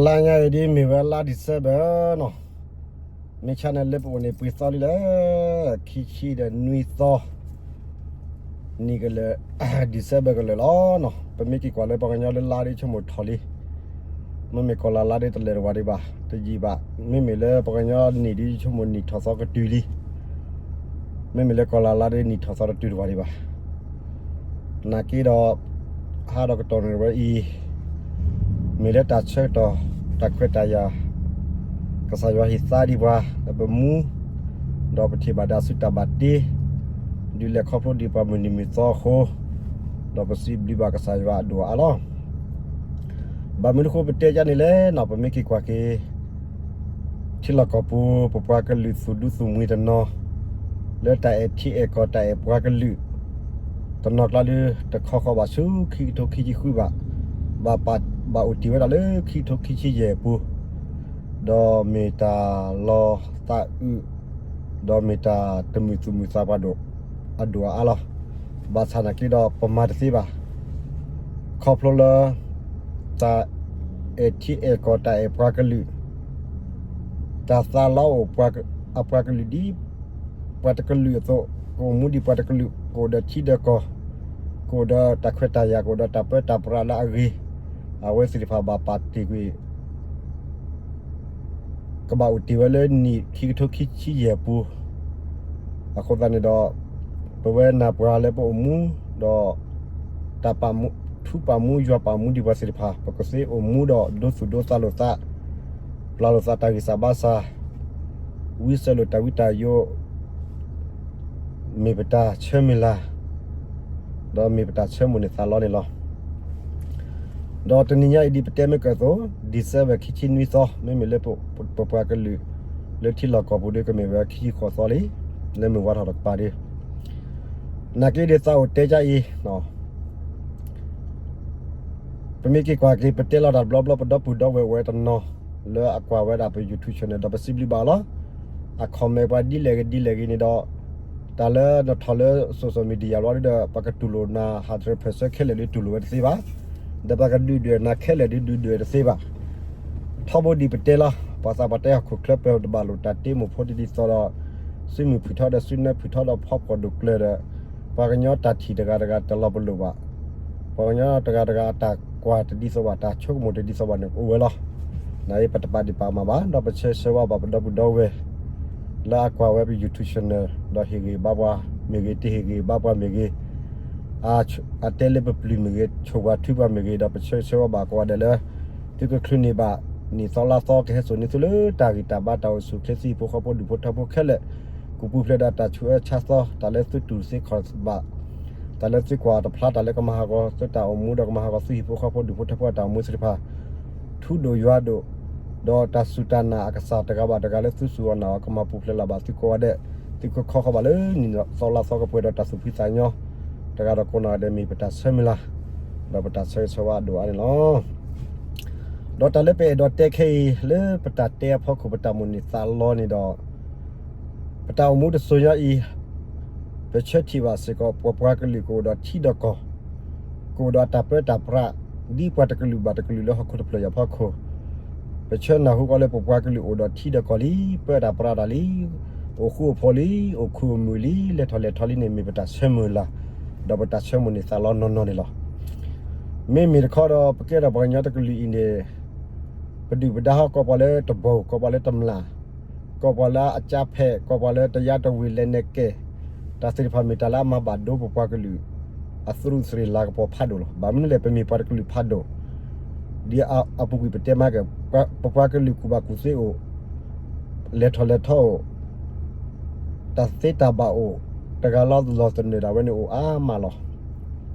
လါညါအံၤဒ်မ့ၢ်ဝဲလါ December နီၤ, မ့ၢ်ဆါန့ၣ်လၢပအိၣ်န့ၣ်ပှဲၤသီလံလၢ ခံဆံဒီးနွံသီ နံၣ်ကလၢာ် December ကလၢာ်လီၤနီၤ. ပမ့ၢ်က့ၤကွၢ်လၢပှၤကညီလၢလါဒ်ဆိကမိၣ်ထီၣ်လံ, မ့မ့ၢ်ကီၢ်လၢ်လါဒ်တလဲၤတဝၤဒံးဘၣ် တယံာ်ဘၣ်. မ့မ့ၢ်လၢပှၤကညီနံၣ်ဒ် ဆိကမိၣ်နံၣ်ထီၣ်သီကတုၤလံ. မ့မ့ၢ်လၢကီၢ်လၢ်လါဒ်နံၣ်ထီၣ်သီတတုၤတဝၤဒံးဘၣ်. နာ်က့ဒီး ဟးဒီးကတီၢ်န့ၣ်ဝဲအံၤ မ့ၢ်လၢတၢ်ဆၢကတီၢ် တၢ်ခွဲးတၢ်ယာ် ကစၢ်ယွၤဟ့ၣ်သါဒံးပှၤ လၢပမူ ဒီးပထံၣ်ဘၣ်ဒၣ်ဆူတၢ်ဘၣ်တ့ ဒုးလဲၤခီဖျိဒံးပှၤမုၢ်နံၤမုၢ်သီအဃိ ဒီးပစံးဘျုးဘၣ်ကစၢ်ယွၤအဒိၣ်အါလီၤ. ဘၣ်မနုၤအဃိပတဲဒ်န့ၣ်လဲၣ်နီၤ, ပမ့ၢ်က့ၤကွၢ်က့ၤ ထံလီၢ်ကီၢ်ပူၤ ပပှၤကလုာ်သူၣ်ဒူသူၣ်မှံတနီၤ လၢတၢ်အဲၣ်ထံအဲၣ်ကီၢ် တၢ်အဲၣ်ပှၤကလုာ် တနီၤကျါဒုး တခီဃီဘၣ်ဆူခံကထိခံဆံဃုဘၣ်, ဘၣ်ပာ်ဘၣ်အိၣ်တ့ၢ်ဝဲဒၣ်လၢ ခံကထိခံဆံယဲၢ်အပူၤ, ဒီးမ့ၢ်တၢ်လီၤသးအုး ဒီးမ့ၢ်တၢ်တမုာ်သူၣ်မုာ်သးပှၤဒိၣ် အဒိၣ်အါအါလီၤ. ဘၣ်ဆၣ်နာ်က့ဒီး ပမၤတသ့ဘၣ်. ခီဖျိလၢ တၢ်အဲၣ်ထံအဲၣ်ကီၢ် တၢ်အဲၣ်ပှၤကလုာ် တၢ်သးလီအိၣ်ပှၤကလုာ်ဒ် ပှၤတကလုာ်အသိး, ကအိၣ်မူဒံးပှၤတကလုာ်, ကအိၣ်ဒီးထံဒီးကီၢ်, ကအိၣ်ဒီးတၢ်ခွဲးတၢ်ယာ်, ကအိၣ်ဒီးတၢ်ပၢတၢ်ပြးလၢအဂ့ၤ, အဝဲသ့ၣ်တဖၣ်ဘၣ်ပာ်တ့ၢ်ကွံာ် ကဘၣ်အိၣ်တ့ၢ်ဝဲလၢနံၣ်ခံကထိခံဆံယဲၢ်အပူၤ, အဃိသတးန့ၣ်ဒီး ပဝဲနၢ်ပှၤလၢပအိၣ်မူ ဒီး တၢ်ပာ်မူ ထူပာ်မူယွၤပာ်မူဒံးပှၤသ့ၣ်တဖၣ် ပကသ့အိၣ်မူဒီးဒိသူၣ်ဒိသးလိာ်သး, ပျၢ်လိာ်သးတၢ်ဂံၢ်စၢ်ဘါစၢ်, ဝံစၢၤလိာ်တၢ်ဝံတၢ်ယိး မ့ၢ်ပတၢ်ဆၢမုၢ်လၢ်, ဒီးမ့ၢ်ပတၢ်ဆၢမိၣ်န့ၢ်သးလီန့ၣ်လီၤ. ဒီးတနံၤညါအံၤဒ်ပတဲမ့ၢ်ကၢၢ်အသိး December ခံဆံနွံသီ မ့မ့ၢ်လၢပပှၤကလုာ် လၢထံလီၢ်ကီၢ်ပူၤဒီးကမ့ၢ်ဝဲခံဆံဃိးသီလံ, လၢမုၢ်ဝါထီၣ်တကပၤဒီး နာ်က့ဒီးသးအိၣ်တဲကအံၤ ပမ့ၢ်က့ၤကွၢ်က့ၤ ပတဲလီၤတၢ်တဘျီဘျီ ပဒီပုၢ်ဒီဝဲၢ်အိၣ်ဝဲတနီၤ လၢအကွၢ်ဝဲဒၣ်ပ YouTube channel ဒီးပစံးဘျုးဘၣ်အီၤလီၤ. အ comment ပှၤဒ်လဲၣ်ဂ့ၤဒ်လဲၣ်ဂ့ၤန့ၣ်ဒီး တၢ်လၢနထီၣ်လၢ social media လီၤဒီး ပှၤကတူၢ်လိာ်နၤ hundred percent ခဲလၢာ်ဒီးတူၢ်လိာ်ဝဲတသ့ဘၣ်. ဒီးပှၤကဒုၣ်ဒွဲၣ်နၤခဲလၢာ်ဒီးဒုၣ်ဒွဲၣ်တသ့ဘၣ်. ထီဘိဒံးပတဲလီၤ ပှၤသးပှၢ်တဲဟီၣ်ခိၣ်ချၢပၢၢ်တဘၣ်လိာ်တၢ်တ့မိၢ်ဖိတဒ်သိးဒီး စုမုၢ်ဖုၣ်ထီဒီးစုနၢဖုၣ်ထီဒီးဖီပှီၢ်ဒိၣ်ကျၢၤဒီး ပှၤကညီတၢ်ထံၣ်တဂၤတဂၤတလီၤပလိာ်ဘၣ်, ပှၤကညီတဂၤတဂၤအတၢ်ကွၢ်တဒ်သိးဘၣ် တၢ်ဆိကမိၣ်တဒ်သိးဘၣ်န့ၣ်အိၣ်ဝဲလီၤ. နာ်အံၤပတပာ်ဒံးပာ်မၤဘၣ် ဒီးပဆၢဂ့ၤဆၢဝါဘၣ်ပဒီပုၢ်ဒီဝဲၢ် လၢအကွၢ်ဝဲပ YouTube channel ဒီးဟ့ၣ်ဂံၢ်ဘါပှၤမ့ၢ်ဂ့ၤ တဟ့ၣ်ဂံၢ်ဘါပှၤမ့ၢ်ဂ့ၤ အတဲလၢပပျုၤမ့ၢ်ဂ့ၤ ဆိၣ်ပှၤထုပှၤမ့ၢ်ဂ့ၤ ဒီးပဆၢဂ့ၤဆၢဝါဘၣ်ကိးဂၤဒဲးလၢ သုကချုးန့ၢ်ဘၣ် နံၣ်သီလါသီကဟဲစိာ်န့ၢ်သုလၢတၢ်ဂံၢ်တၢ်ဘါတၢ်အိၣ်ဆူၣ်ချ့ သုဟံၣ်ဖိဃီဖိဒူၣ်ဖိထၢဖိခဲလၢာ် ကပူၤဖျဲးဒီးတၢ်ဆူးအၢဆါသီ တၢ်လၢသုတူၢ်သုခီၣ်ဘၣ် တၢ်လၢသုကွၢ်တဖျါ တၢ်လၢကမၤဟးဂီၤသုတၢ်အိၣ်မူဒီးကမၤဟးဂီၤသုဟံၣ်ဖိဃီဖိဒူၣ်ဖိထၢဖိအတၢ်အိၣ်မူသ့ၣ်တဖၣ် ထူဒိၣ်ယွၤဒိၣ် ဒီးတၢ်စူၢ်တၢ်နာ်အကစၢ်တဂၤဘၣ်တဂၤလၢသုစူၢ်အီၤနာ်အီၤ ကမၤပူၤဖျဲးလၢ်ဘၣ်သုကိးဂၤဒဲး သုကခီဃီဘၣ်လၢနံၣ်သီလါသီကပှဲၤဒီးတၢ်သူၣ်ဖှံသးညီ တဂၤဒီးကိးနီၢ်ဂၤဒဲးမ့ၢ်ပတၢ်ဆၢမုၢ်လၢ် ဒီးပတၢ်ဆၢဂ့ၤဆၢဝါအဒိၣ်အါန့ၣ်လီၤ. ဒီးတၢ်လၢပအဲၣ်ဒိးတဲခဲအံၤ လၢပတၢ်တဲအဖီခိၣ် ပတၢ်မိၣ်န့ၢ်သးလီန့ၣ်ဒီး ပတၢ်အိၣ်မူတစိၤညါအံၤ ပဆၢထံၣ်ဘၣ်စ့ၢ်ကီး ပပှၤကလုာ်ကအိၣ်ဒီးထံဒီးကီၢ်, ကအိၣ်ဒီးတၢ်ပၢတၢ်ပြး ဒ်ပှၤတကလုာ်ဘၣ်တကလုာ်လၢဟီၣ်ခိၣ်တဖျၢၣ်အံၤအဖီခိၣ်, ပဆၢနၢ်ဟူကီးလၢပပှၤကလုာ်အိၣ်ဒီးထံဒီးကီၢ်လံ, ပၢတၢ်ပြးတၢ်လံ, အိၣ်ဃူအိၣ်ဖိးလံ, အိၣ်ခိးအိၣ်မုာ်လံ, လဲၤထီၣ်လဲၤထီလံန့ၣ် မ့ၢ်ပတၢ်ဆၢမုၢ်လၢ်, ဒီးပတၢ်ဆၢမိၣ်န့ၢ်သးလီနီၢ်နီၢ်န့ၣ်လီၤ. မ့မ့ၢ်တခီဒီး ပကဲထီၣ်ပှၤကညီတကလုာ်အံၤန့ၣ် ပဒုၣ်ပဒါဟီၣ် ကိးပှၤလၢတဘီၣ် ကိးပှၤလၢတမျၢ်, ကိးပှၤလၢအကၠါဖဲး ကိးပှၤလၢတယါတဝ့ၢ်လဲၤနဲၣ်ကဲၣ်, တၢ်သ့ၣ်တဖၣ်မ့ၢ်တၢ်လၢအမၤဘၣ်ဒိပပှၤကလုာ် အသရူးသရ့ၤလၤကပီၤဖးဒိၣ်လီၤ. ဘၣ်မနုၤလဲၣ် ပမ့ၢ်ပှၤတကလုာ်ဖးဒိၣ်, ဒ်အပူၤကွံာ်ပတဲမးကဲၣ်, ပပှၤကလုာ်ကူၣ်ဘၣ်ကူၣ်သ့အိၣ်, လဲၤထီၣ်လဲၤထီအိၣ်, တၢ်သ့တၢ်ဘၣ်အိၣ်, တဂၤလီၤလီၤသနၢၣ်ဒၣ်ဝဲန့ၣ်အိၣ်အါမးလီၤ.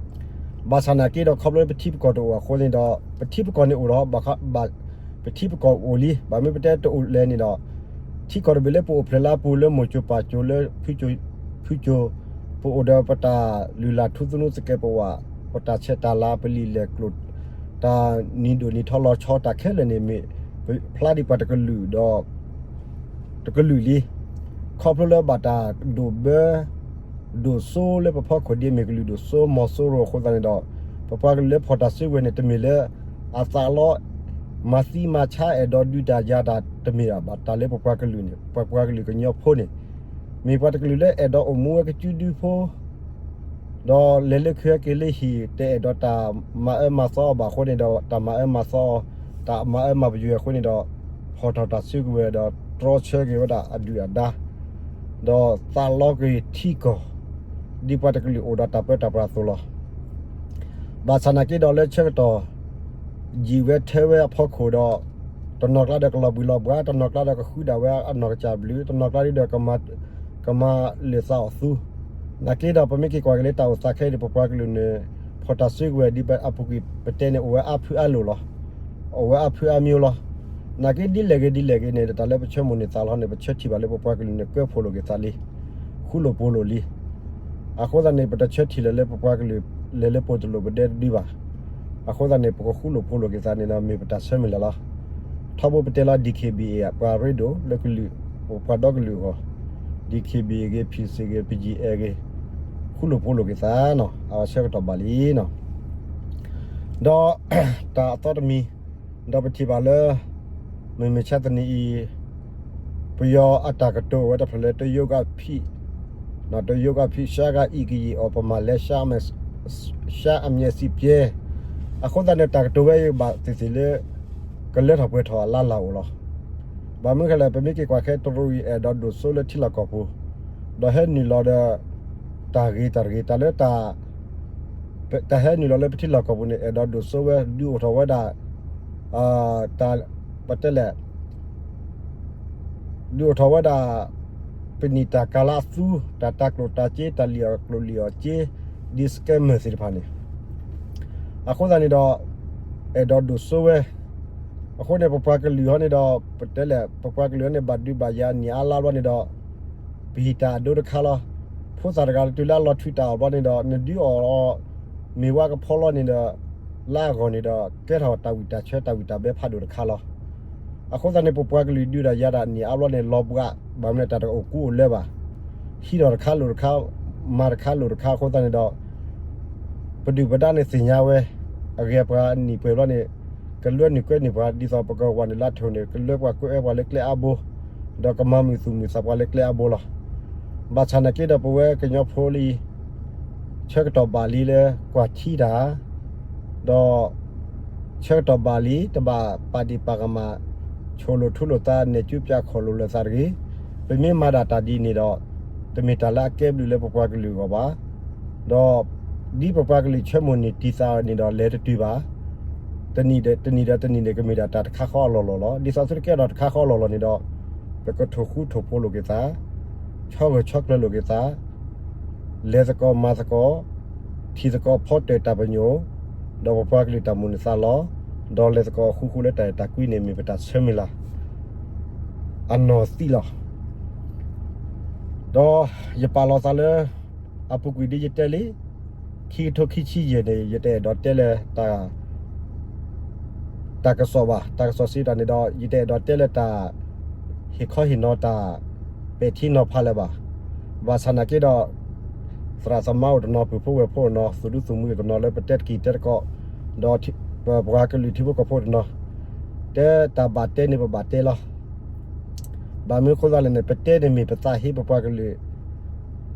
ဘၣ်ဆၣ်နာ်က့ဒီး ခီဖျိပထံပကီၢ်တအိၣ်အဃိန့ၣ်ဒီး ပထံပကီၢ်န့ၣ်အိၣ်ဒီး ဘၣ် ပထံပကီၢ်အိၣ်လံ, ဘၣ်မနုၤပတဲတအိၣ်လဲၣ်န့ၣ်ဒီး ထံကီၢ်တဘ့ၣ်လၢပအိၣ်ဖျဲၣ်လၢအပူၤလၢမိၢ်ကၠိၤပၢ်ကၠိၤလၢဖုကၠိၤ, ပအိၣ်ဒီးပတၢ်လုၢ်လၢ်ထူသနူသကဲးပဝး, ပတၢ်ဆဲးတၢ်လၤ ပလံာ်လဲၢ်ကျိၤ, တၢ်နံၤဒိၣ်နံၤထီလီၤဆီ တၢ်ခဲလၢာ်န့ၣ်မ့ၢ် ပဖျါဒံးပှၤတကလုာ်ဒီး တကလုာ်လံ. ခီဖျိလၢဘၣ်တၢ်ဒိၣ်ဘၢ ဒိၣ်စိလၢပဖီခိၣ်ဒ်အမ့ၢ်ကလုာ်ဒိၣ်စိမီၤစိရိၤအဃိသတးန့ၣ်ဒီး ပပှၤကလုာ်လၢဖီၣ်တၢ်စုကဝဲၤန့ၣ် တမ့ၢ်လၢအသးလီ မၤသံမၤဆါ အဲၣ်ဒိးဒုးတၢ်ယၤတၢ်တမ့ၢ်ဘၣ်. တၢ်လၢပပှၤကလုာ်န့ၣ် ပပှၤကလုာ်ကညီဖိန့ၣ် မ့ၢ်ပှၤတကလုာ်လၢအဲၣ်ဒိးအိၣ်မူဝဲကစုဒုဖိ ဒီးလဲၤလၢခံက့ၤလၢဟံၣ် တအဲၣ်ဒိးတၢ်မၤအၢမၤသီအီၤဘၣ်အဃိန့ၣ်ဒီး တၢ်မၤအၢမၤသီအီၤ တၢ်မၤအၢမၤပယွဲအဃိန့ၣ်ဒီး ဖီၣ်ထီၣ်တၢ်စုကဝဲၤဒီး တြီဆၢက့ၤဝဲဒၣ်အဒုၣ်အဒါ ဒီးသးလီက့ၤထံကီၢ် ဒ်ပှၤတကလုာ်အိၣ်ဒီးတၢ်ပၢတၢ်ပြးအသိးလီၤ. ဘၣ်ဆၣ်နာ်က့ဒီးလၢဆၢကတီၢ် ယံာ်ဝဲထၢဝဲအဖီခိၣ်ဒီး တနီၤကျါဒီးကလီၤဘှံးလီၤဘှါ, တနီၤကျါဒီးကဃုဒၣ်ဝဲအနီၢ်ကစၢ်ဘျုး, တနီၤကျါဒီး ကမၤလၢာ်သးအီၣ်သူ, နာ်က့ဒီးပမ့ၢ်က့ၤကွၢ်က့ၤလၢတၢ်အိၣ်သးခဲအံၤန့ၣ် ပပှၤကလုာ်န့ၣ် ဖီၣ်တၢ်စုကဝဲၤဒ်အပူၤကွံာ်ပတဲန့ၣ် အိၣ်ဝဲအါဖုအါလိာ်လီၤ. အိၣ်ဝဲအါဖုအါမံၤလီၤ. နာ်က့ဒ်လဲၣ်ဂ့ၤဒ်လဲၣ်ဂ့ၤန့ၣ် တၢ်လၢပဆၢမိၣ်န့ၢ်သးလီၤန့ၣ် ပဆၢထံၣ်ဘၣ်လၢပပှၤကလုာ်န့ၣ် ကၢဖှိၣ်လိာ်က့ၤသးလံ, ဃူလိာ်ဖိးလိာ်လံ. အဃိသတးန့ၣ် ပတဆၢထံၣ်လၢၤလၢပပှၤကလုာ် လဲၤလၢပှိၢ်တလိာ်ပဒဲတဒုဘၣ်. အဃိသတးန့ၣ် ပကဃူလိာ်ဖိးလိာ်က့ၤသးန့ၣ်ဒီး မ့ၢ်ပတၢ်ဆၢမုၢ်လၢ်လီၤ. ထီဘိပတဲလီၤ DKBA ပှၤရ့ဒိၣ်လၢကလုာ် ပှၤဒီကလုာ်အဂီၢ်, DKBA ဂ့ၤ, PC ဂ့ၤ, BGF ဂ့ၤ, ဃူလိာ်ဖိးလိာ်က့ၤသးနီၤ အဝဲဆၢကတီၢ်ဘၣ်လံနီၤ. ဒီး တၢ်အသီတမံၤ ဒီးပထံၣ်ဘၣ်လၢ မုၢ်မဆါတနံၤအံၤ ပယီၤအတၢ်ကတိၤဝဲတဖျၢၣ်လၢ တရုတ်ကဖျိ တရုတ်ကဖျိ ရှမ်းကအံးကယံာ်အီၤ ပမၤလဲၤ ရှမ်းအမျက်စိပြဲ အဃိသတးန့ၣ် တၢ်ကတိၤဝဲအံၤဘၣ်သ့ၣ်သ့ၣ်လၢ ကလၢထီၣ်ပှဲၤထီၣ်အလါလၢ်အိၣ်လီၤ. ဘၣ်မနုၤဃိလဲၣ် ပမ့ၢ်က့ၤကွၢ်ခဲ တရူးအံၤအဲၣ်ဒိးဒိၣ်စိလၢထံလီၢ်ကီၢ်ပူၤ, ဒီးဟဲနုာ်လီၤဒီး တၢ်ဂ့ၤတၢ်တဂ့ၤ တၢ်လၢ တၢ်ဟဲနုာ်လီၤလၢပထံလီၢ်ကီၢ်ပူၤန့ၣ် အဲၣ်ဒိးဒိၣ်စိဝဲ ဒုးအိၣ်ထီၣ်ဝဲဒၣ် တၢ် ပတဲလဲၣ် ဒုးအိၣ်ထီၣ်ဝဲဒၣ် ပနံာ်တၢ်ကၤလၢအသူ တၢ်တၤကျိၣ်တၤစ့ တၢ်လံၣ်အီၣ်ကျိၣ်လံၣ်အီၣ်စ့ ဒ် scammer သ့ၣ်တဖၣ်န့ၣ် အဃိသတးန့ၣ်ဒီး အဲၣ်ဒိးဒိၣ်စိဝဲ အဃိန့ၣ် ပပှၤကလုာ်ဟီန့ၣ်ဒီး ပတဲလဲၣ် ပပှၤကလုာ်ဟီန့ၣ် ဘၣ်ဒုးဘၣ်ယၤနံၣ်အါလါဘျီန့ၣ်ဒီး ပဟံးတၢ်အဒိတခါလီၤ. ဖိသၣ်တဂၤတုၤလၢအလီၤထွံတၢ်အီၣ်ဘျီန့ၣ်ဒီး နဒုးအီၣ်အီၤ မ့ၢ်ဝါကဖီလီၤန့ၣ်ဒီး လၢအဂီၢ်န့ၣ်ဒီး ကဲထီၣ်တၢ်ဝံၣ်တၢ်ဆၢတၢ်ဝံၣ်တၢ်ဘဲဖးဒိၣ်တခါလီၤ. အဃိသတးန့ၣ် ပပှၤကလုာ်ဒုးတၢ်ယၤတၢ်နံၣ်အါဘျီန့ၣ် လီၤဘှး ဘၣ်မနုၤတၢ်တအိၣ်ကူအိၣ်လၢဘၣ်. ဟံးထီၣ်တခါလိာ်တခါ မၤတခါလိာ်တခါအဃိသတးန့ၣ်ဒီး ပဒုၣ်ပဒါန့ၣ်သ့ၣ်ညါဝဲ အဂ့ၢ်ပှၤနံၣ်ပှဲၤဘျီန့ၣ် ကလၢနုာ်ကွဲနုာ်ပှၤ ဒ်သိးပကဝဲနုာ်လၢထံန့ၣ် ကလၢပှၤကွဲအၢပှၤလၢကျဲအါဘိ ဒီးကမၤမုာ်သူၣ်မုာ်သးပှၤလၢကျဲအါဘိလီၤ. ဘၣ်ဆၣ်နာ်က့ဒီးပဝဲကညီဖိလံ ဆၢကတီၢ်ဘၣ်လံလၢကွၢ်ထံတၢ် ဒီး ဆၢကတီၢ်ဘၣ်လံ တဘၣ်ပာ်ဒံးပာ်ကမၣ် ဆိၣ်လိာ်ထူလိာ်သး နဲၣ်ကူပၠးခီၣ်လိာ်လိာ်သးတဂ့ၤ. ပမ့ၢ်မၤဒၣ်တၢ်ဒ်န့ၣ်ဒီး တမ့ၢ်တၢ်လၢအကဲဘျုးလၢပပှၤကလုာ်အဂီၢ်ဘၣ်. ဒီး ဒ်ပပှၤကလုာ်ဆၢမိၣ်န့ၢ်တံၢ်သးန့ၣ်ဒီး လဲၤတတုၤဘၣ်. တနံၣ်ဒီးတနံၣ်န့ၣ် ကမ့ၢ်ဒၣ်တၢ်တခါဃီအလီၢ်လီၢ်လီၤ. ဒ်သိးသုတကဲထီၣ်တခါဃီအလီၢ်လီၢ်န့ၣ်ဒီး ပကထိၣ်ဃူထိၣ်ဖိးလိာ်က့ၤသး ဆီဂၢၢ်ဆီကျၢၤလိာ်က့ၤသး လဲၤသကိးမၤသကိး ထံၣ်သကိးဖီတၢၣ်တၢ်ပညိၣ် ဒီးပပှၤကလုာ်တၢ်မိၣ်န့ၢ်သးလီ ဒီးလဲၤသကိးဃူဃူလၢတၢ်အဲၣ်တၢ်ကွံန့ၣ် မ့ၢ်ပတၢ်ဆၢမုၢ်လၢ် အနီၢ်သံလီၤ. ဒီးယပာ်လီၤသးလၢ အပူၤကွံာ်ဒ်ယတဲလံ ခံကထိခံဆံယဲၢ်န့ၣ် ယတအဲၣ်ဒိးတဲလၢ တၢ်ကစီၣ်ဘၣ်, တၢ်ကစီၣ်စံးတၢ်န့ၣ်ဒီး ယတအဲၣ်ဒိးတဲလၢတၢ် ဟ့ၣ်ခီဟ့ၣ်နီၤတၢ် ပဲာ်ထံနီၤဖးလၢၤဘၣ်. ဘၣ်ဆၣ်နာ်က့ဒီး သရၣ်သမါအိၣ်တနီၤ ပုၢ်ဖိဝဲၢ်ဖိအိၣ်တနီၤ သူၣ်ဒူသူၣ်မုာ်အိၣ်တနီၤလၢပတဲတကံၢ်တဲတကိး ဒီးပပှၤကလုာ်ထံဖိကီၢ်ဖိတနီၤ တဲတၢ်ဘၣ်တဲန့ၣ် ပဘၣ်တဲလီၤ. ဘၣ်မနုၤအဃိသတးလဲၣ်န့ၣ် ပတဲန့ၣ်မ့ၢ်ပသးဟ့ပပှၤကလုာ်,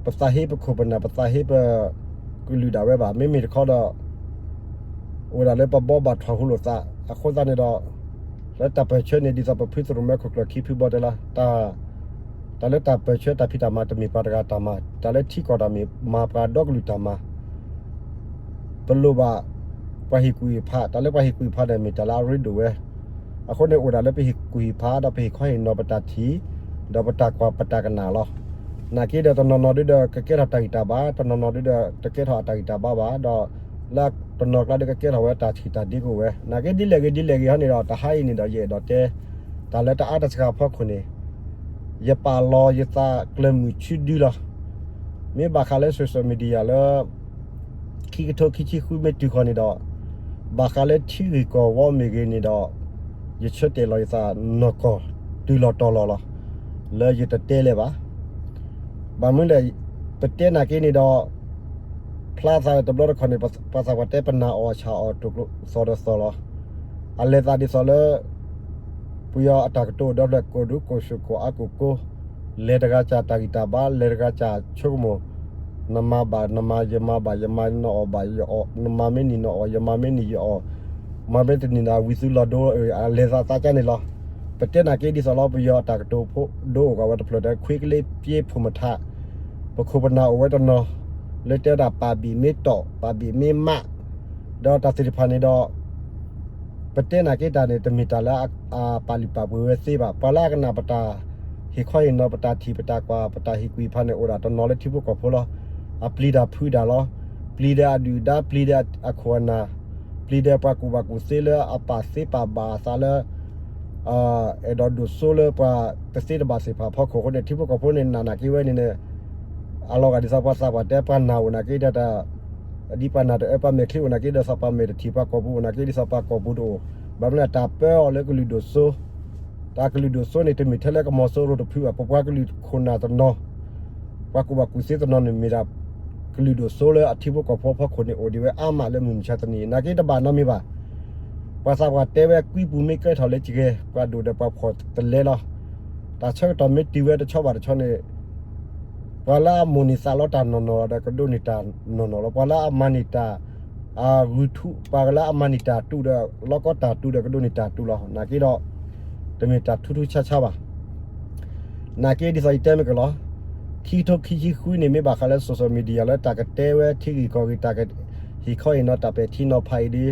ပသးဟ့ပခိၣ်ပနၢ် ပသးဟ့ပကလုာ်ဒၣ်ဝဲဘၣ်. မ့မ့ၢ်တခီဒီး အိၣ်ဒၣ်လၢပဘီဘၣ်ထွဲဟူလိာ်သး အဃိသတးန့ၣ်ဒီး လၢတၢ်ပၢၢ်ဆၢန့ၣ် ဒ်သိးပဖုသရိၣ်မဲခိၣ်ကျၢၢ်ခံဖုဘီတဲလီၤ တၢ်လၢတၢ်ပၢၢ်ဆၢတၢ်ဖံးတၢ်မၤတမ့ၢ်ပှၤတဂၤတၢ်မၤ, တၢ်လၢထံကီၢ်တၢ်မ့ၢ်မၤပှၤဒီကလုာ်တၢ်မၤ ပလိၣ်ဘၣ် ပှၤဟ့ၣ်ကူၣ်ဟ့ၣ်ဖး, တၢ်လၢပှၤဟ့ၣ်ကူၣ်ဟ့ၣ်ဖးန့ၣ် မ့ၢ်တၢ်လၢအရ့ဒိၣ်ဝဲ. အဃိန့ၣ် အိၣ်ဒၣ်လၢပဟ့ၣ်ကူၣ်ဟ့ၣ်ဖး ဒီးပဟ့ၣ်ခီဟ့ၣ်နီၤပတၢ်ထံၣ်, ဒီးပတၢ်ကွၢ်ပတၢ်ကနၣ်လီၤ. နာ်က့ဒီးတနီၤနီၤဒုဒီးကကဲထီၣ်တၢ်ဂံၢ်တၢ်ဘါ, တနီၤနီၤဒုဒီးတကဲထီၣ်အတၢ်ဂံၢ်တၢ်ဘါဘၣ်, ဒီးလၢတနီၤကျါဒီးကကဲထီၣ်ဝဲတၢ်ထံၣ်တၢ်ဒ့ကအိၣ်ဝဲ. နာ်က့ဒ်လဲၣ်ဂ့ၤဒ်လဲၣ်ဂ့ၤဟီန့ၣ်ဒီး တဟါအံၤန့ၣ်ဒီး ယအဲၣ်ဒိးတဲ တၢ်လၢတအါတစှၤအဖီခိၣ်န့ၣ် ယပာ်လီၤယသးကျၢၤမုၢ်ဆူဒုလီၤ. မ့ၢ်ဘၣ်ဃးလၢ social media လၢ ခံကထိခံဆံဃုမ့ၢ်တုၤဃီၤန့ၣ်ဒီး ဘၣ်ဃးလၢထံဂ့ၢ်ကီၢ်ဝီမ့ၢ်ဂ့ၤန့ၣ်ဒီး ယဆၢတဲာ်လီၤယသးနီၢ်ကီၢ်တုၤလီၤတီၤလီၤလီၤ. လၢယတတဲလၢၤဘၣ်. ဘၣ်မနုၤလဲၣ် ပတဲနာ်က့န့ၣ်ဒီး ဖျါသးတဘျီတခီၣ်န့ၣ် ပှၤသးပှၢ်တဲပနာ်အီၣ်ဆၣ်အီၣ်တိၢ်ကျိသီၣ်ဒီးသီၣ်လီၤ. အလဲၤသးဒ်သိးလၢ ပယီၤအတၢ်ကတိၤဒီဖျၢၣ် ကိၢ်ဒူကိၢ်ဆူၣ် ကိၢ်အါကိၢ်ကိၢ်, လဲၤတဂၤစၢ်တၢ်ဂံၢ်တၢ်ဘါ, လဲၤတဂၤစၢ်ဆိကမိၣ်, နမၤဘၣ်နမၤ, ယမၤဘၣ်ယမၤ, နအီၣ်ဘၣ်ယအီၣ်, နမၤမ့ၢ်နံၤနအီၣ်, ယမၤမ့ၢ်နံၤယအီၣ်, မၤမ့ၢ်တနံၤနၤ ဝံၤသုလီၤဒိ, အလဲၤသးသးကါန့ၣ်လီၤ. ပတဲနာ်က့ဒ်သိးလီၤ ပယီၤအတၢ်ကတိၤဖိဒိအိၣ်က့ၤဝဲတဖျၢၣ်ဒီး ခွ့ကလ့ပျ့ဖိမထး, ပခိၣ်ပနၢ်အိၣ်ဝဲတနီၤ, လၢတဲဝဲဒၣ်ပာ်ဘံၣ်မ့ၢ်တီၢ်, ပာ်ဘံၣ်မ့ၢ်မး, ဒီးတၢ်သ့ၣ်တဖၣ်န့ၣ်ဒီး ပတဲနာ်က့တၢ်န့ၣ် တမ့ၢ်တၢ်လၢအပာ်လုၢ်ပာ်ပှ့ၤဝဲသ့ဘၣ်. ပှၤလၢအကနၣ်ပတၢ်ဟ့ၣ်ခီဟ့ၣ်နီၤ ပတၢ်ထံၣ်ပတၢ်ကွၢ် ပတၢ်ဟ့ၣ်ကွံာ်ဖးန့ၣ် အိၣ်ဒၣ်တနီၤလၢထံဖိကီၢ်ဖိလီၤ. အပျံၤတၢ်ဖုးတၢ်လီၤ. ပျံၤဒီးအဒုၣ်ဒါ, ပျံၤဒီးအခိၣ်အနၢ်, ပျံၤဒီးပှၤကူၣ်ဘၣ်ကူၣ်သ့လၢအပာ်သ့ပာ်ဘၣ်အသးလၢ အဲၣ်ဒိးဒိၣ်စိလၢပှၤတသ့တဘၣ်သ့ၣ်တဖၣ်အဖီခိၣ်အဃိန့ၣ် ထံဖိကီၢ်ဖိန့ၣ် နာ်နာ်က့ဝဲန့ၣ်န့ၣ် အလီၤဂာ်ဒ်သိးပှၤသးပှၢ်တဲ ပှၤနာ်အိၣ်နာ်က့ဒီး ဒ်ပှၤနာ်တအၢ ပှၤမဲာ်ချံအိၣ်နာ်က့ဒီး သးပှၢ်မဲာ်တထံၣ် ပှၤကီၢ်ပူၤတအိၣ်. ဘၣ်မနုၤလဲၣ် တၢ်ပၢအီၤလၢကလုာ်ဒိၣ်စိ, တၢ်ကလုာ်ဒိၣ်စိန့ၣ် တမ့ၢ်ထဲလၢကမီၤစိရိၤတဖုဘၣ်. ပပှၤကလုာ်ခိၣ်နၢ်တနီၤ, ပှၤကူၣ်ဘၣ်ကူၣ်သ့တနီၤန့ၣ် မ့ၢ်ဒၣ် ကလုာ်ဒိၣ်စိလၢအထံဖိကီၢ်ဖိအဖီခိၣ်န့ၣ် အိၣ်ဒံးဝဲအါမးလၢမုၢ်မဆါတနံၤအံၤ နာ်က့တဘၣ်နီတမံၤဘၣ်. ပှၤသးပှၢ်တဲဝဲ ကွံပူၤမ့ၢ်ကဲထီၣ်လၢကဂဲၤ ပှၤဒိၣ်ဒီးပှၤဖှီၣ်တလဲလီၤ. တၢ်ဆၢကတီၢ်မ့ၢ်တုၤဝဲတဆီဘၣ်တဆီန့ၣ် ပှၤလၢအမိၣ်န့ၢ်သးလီတၢ်နီၢ်နီၢ်ဒီး ကဒိးန့ၢ်တၢ်နီၢ်နီၢ်လီၤ. ပှၤလၢအမၤန့ၢ်တၢ် အဂုာ်ထူၣ်, ပှၤလၢအမၤန့ၢ်တၢ်တူၢ်ဒီး လီကီတၢ်တူၢ်ဒီး ကဒိးန့ၢ်တၢ်တူၢ်လီၤ. နာ်က့ဒီး တမ့ၢ်တၢ်ထူးထူးဆါဆါဘၣ်. နာ်က့ဒ်သိးယတဲမ့ၢ်ကလီၤ, ခံကထိခံဆံဃုန့ၣ် မ့ၢ်ဘၣ်ဃးလၢ social media လၢတၢ်ကတဲဝဲထံဂ့ၢ်ကီၢ်ဂ့ၢ် တၢ်ကဟ့ၣ်ခီဟ့ၣ်နီၤ တၢ်ပဲာ်ထံနီၤဖးအံၤဒီး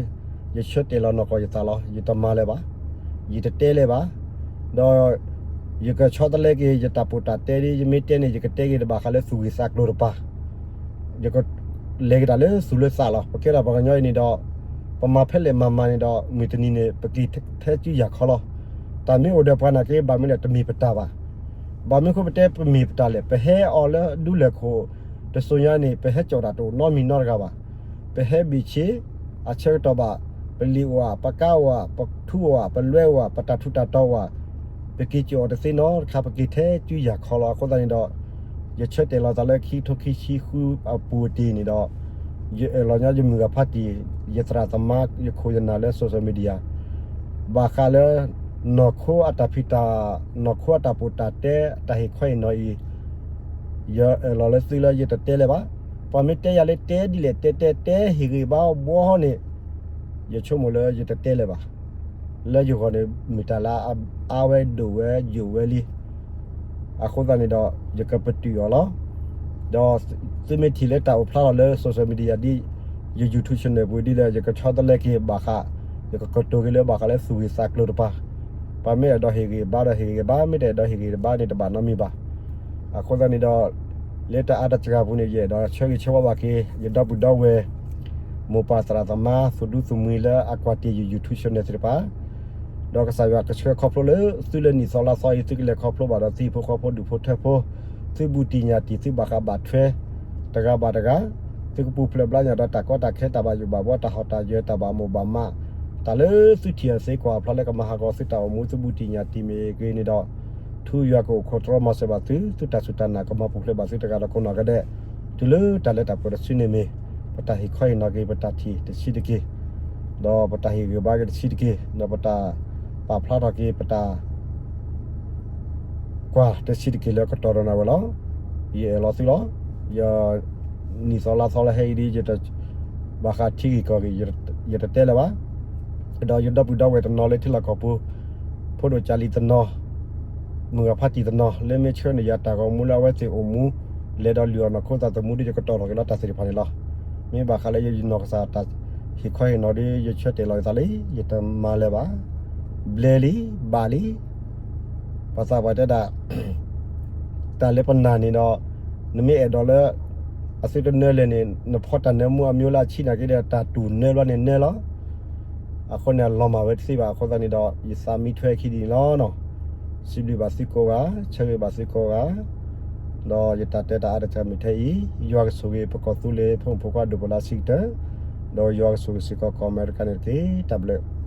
ယဆၢတဲာ်လီၤနီၢ်ကီၢ်ယသးလီၤ. ယတမၤလၢၤဘၣ်, ယတတဲလၢၤဘၣ်, ဒီး ယကဆီတလဲက့ၤ ယတၢ်ပီးတၢ်တဲဒီး ယမ့ၢ်တဲန့ၣ် ယကတဲက့ၤတဘၣ်ဃးလၢသူၣ်ဂ့ၤသးကျိၤတပၤ ယကလဲၤက့ၤတၢ်လၢသူၣ်လၢသးလီၤ. ပကဲထီၣ်ပှၤကညီအံၤန့ၣ်ဒီး ပမၤဖဲလဲၣ်မၤမၤန့ၣ်ဒီး မုၢ်တနံၤန့ၣ် ပက့ၤထဲစုယၤခီလီၤ. တၢ်မ့ၢ်အိၣ်ဒီးပှၤနာ်က့ ဘၣ်မနုၤလဲၣ် တမ့ၢ်ပတၢ်ဘၣ်. ဘၣ်မနုၤအဃိပတဲပမ့ၢ်ပတၢ်လဲၣ်, ပဟဲအီၤလၢဒူလၢၢ်ခိၣ်တစိၤညါန့ၣ် ပဟဲကၠီၣ်တၢ်တအိၣ်နီတမံၤနီတဂၤဘၣ်. ပဟဲဘ့ၣ်ဆ့ အဆၢကတီၢ်ဘၣ်, ပလံာ်အိၣ်ဧါ, ပကါအိၣ်ဧါ, ပထူအိၣ်ဧါ, ပလွဲအိၣ်ဧါ, ပတၢ်ထူးတၢ်တီၤအိၣ်ဧါ, ပက့ၤကၠီၣ်အီၤတသ့နီတခါ, ပက့ၤထဲစုယၤခီလီၤ. အဃိသတးန့ၣ်ဒီး ယဆၢတဲာ်လီၤသးလၢခံကထိခံဆံဃုအပူၤတ့ၢ်န့ၣ်ဒီး ယအၢၣ်လီၤညီယမုၢ်ဂၤဖးတံၢ်, ယသရၣ်သမါ, ယခိၣ်ယနၢ်လၢ social media ဘၣ်ဃးလၢ နီၢ်ခိအတၢ်ဖံးတၢ်, နီၢ်ခိအတၢ်ပီးတၢ်တဲ တၢ်ဟ့ၣ်ခီဟ့ၣ်နီၤအံၤ ယအၢၣ်လီၤလၢသုလၢယတတဲလၢၤဘၣ်. ပှၤမ့ၢ်တဲယၤလၢတဲဒ်လဲၣ် တဲတဲတဲဟ့ၣ်ဂ့ၤဘါဘှီန့ၣ် ယဆိကမိၣ်လၢယတတဲလၢၤဘၣ်. လၢယဂီၢ်န့ၣ် မ့ၢ်တၢ်လၢအါဝဲဒိၣ်ဝဲယိာ်ဝဲလံ. အဃိသတးန့ၣ်ဒီး ယကပတုာ်အီၤလီၤ. ဒီးသုမ့ၢ်ထံၣ်လၢတၢ်အိၣ်ဖျါထီၣ်လၢ social media ဒ် ယ YouTube channel ပူၤဒ်လဲၣ် ယကဆီတလဲက့ၤဘၣ်ဃး, ယကကတိၤက့ၤလၢဘၣ်ဃးလၢသူၣ်ဂ့ၤသးကျိၤတပၤ. ပှၤမ့ၢ်အဲၣ်ဒိးဟ့ၣ်ဂ့ၤဘါဒီးဟ့ၣ်ဂ့ၤဘါ, မ့ၢ်တအဲၣ်ဒိးဟ့ၣ်ဂ့ၤတဘါန့ၣ် တဘၣ်နီတမံၤဘၣ်. အဃိသတးန့ၣ်ဒီး လၢတၢ်အါတစှၤပူၤန့ၣ် ယအဲၣ်ဒိးဆၢဂ့ၤဆၢဝါဘၣ်က့ၤ ယဒီပုၢ်ဒီဝဲၢ် မိၢ်ပၢ်သရၣ်သမါ သူၣ်ဒူသူၣ်မှံၤလၢအကွၢ်တ့ၢ်ယ YouTube channel သ့ၣ်တဖၣ် ဒီးကစၢ်ယွၤကဆှၢခီဖျိလၢသုလၢနံၣ်သီလါသီအံၤ သုကလဲၤခီဖျိဘၣ်ဒီးသုဟံၣ်ဖိဃီဖိဒူၣ်ဖိထၢဖိ, သုဘူးတံၢ်ညၣ်တံၢ် သုဘၣ်ဃးဘၣ်ထွဲ တဂၤဘၣ်တဂၤ, သုကပူၤဖျဲးဘျါညၣ်ဒီးတၢ်ကီတၢ်ခဲ တၢ်ဘၣ်ယိၣ်ဘၣ်ဘှီ တၢ်ဟီၣ်တၢ်ယၢၤ တၢ်ဘၣ်မိၣ်ဘၣ်မး, တၢ်လၢသုထံၣ်အသ့ကွၢ်အဖျါလၢကမၤဟးဂီၤသုတၢ်အိၣ်မူ သုဘူးတံၢ်ညၣ်တံၢ်မ့ၢ်ဂ့ၤန့ၣ်ဒီး ထူယွၤကအိၣ်ခိးတြီမၤစၢၤဘၣ်သု, သုတၢ်စူၢ်တၢ်နာ်ကမၤပူၤဖျဲးဘၣ်သုတဂၤဒီးကိးနီၢ်ဂၤဒဲး, တုၤလၢတၢ်လၢတၢ်ပှဲၤတစုန့ၣ်မ့ၢ် ပတၢ်ဟ့ၣ်ခီဟ့ၣ်နီၤက့ၤ ပတၢ်ထံၣ်တဆံးတက့ၢ်, ဒီးပတၢ်ဟ့ၣ်ဂ့ၤဘါက့ၤတဆံးတက့ၢ်, ဒီးပတၢ်ပာ်ဖျါထီၣ်က့ၤ ပတၢ် ကွၢ်တဆံးတက့ၢ်လၢကတီၢ်ဒီးနၤဝဲလီၤ. ယအဲၣ်လီၤသုလီၤ. ယ နံၣ်သီလါသီလၢဟဲအံၤဒ် ယတ ဘၣ်ဃးထံဂ့ၢ်ကီၢ်ဂ့ၢ် ယတတဲလၢၤဘၣ်. ဒီးယဒီပုၢ်ဒီဝဲၢ်တနီၤလၢထံလီၢ်ကီၢ်ပူၤ, ဖိဒိၣ်ကၢ်လံၤတနီၤ, မုၢ်ဂၤဖးတံၢ်တနီၤ လၢမ့ၢ်ဆှၢန့ၢ်ယၤတၢ်ဂီၤမူလၢအဝဲသ့ၣ်အိၣ်မူ, လဲၤဒီးလုၢ်အီၣ်နီၢ်ခိသးသမူဒီး ယကတီၢ်ထီၣ်က့ၤလီၤတၢ်သ့ၣ်တဖၣ်န့ၣ်လီၤ. မ့ၢ်ဘၣ်ဃးလၢယနီၢ်ကစၢ်တၢ်ဟ့ၣ်ခီဟ့ၣ်နီၤဒီး ယဆၢတဲာ်လီၤယသးလံ, ယတမၤလၢၤဘၣ်. ဘျဲလံ, ဘၣ်လံ. ပှၤသးပှၢ်တဲဒၣ် တၢ်လၢပနာ်န့ၣ်ဒီး နမ့ၢ်အဲၣ်ဒိးလၢ အသုတနၢလၢာ်န့ၣ် နဖီတၢ်နၢမူအမျိုးလၢအဆံးနာ်က့ဒီး တၢ်တူၢ်နၢဘျီန့ၣ်နၢလီၤ. အဃိန့ၣ် အလီၤမၢ်ဝဲတသ့ဘၣ်. အဃိသတးန့ၣ်ဒီး ယသးမံထွဲခံဒ်န့ၣ်လီၤ. စံးဘျုးဘၣ်သုကိးဂၤ, ဆၢဂ့ၤဘၣ်သုကိးဂၤ, ဒီးယတၢ်တဲတၢ်အါတစှၤမ့ၢ်ထဲအံၤ, ယွၤကဆိၣ်ဂ့ၤပကီၢ်သူလ့ၤ ဖိမုၣ်ဖိခွါဒိၣ်ပလၢဆံးကတၢၢ်, ဒီးယွၤကဆိၣ်ဂ့ၤစ့ၢ်ကီးကီၢ်အမဲရကၤန့ၣ်တက့ၢ်. တၢ်ဘျုး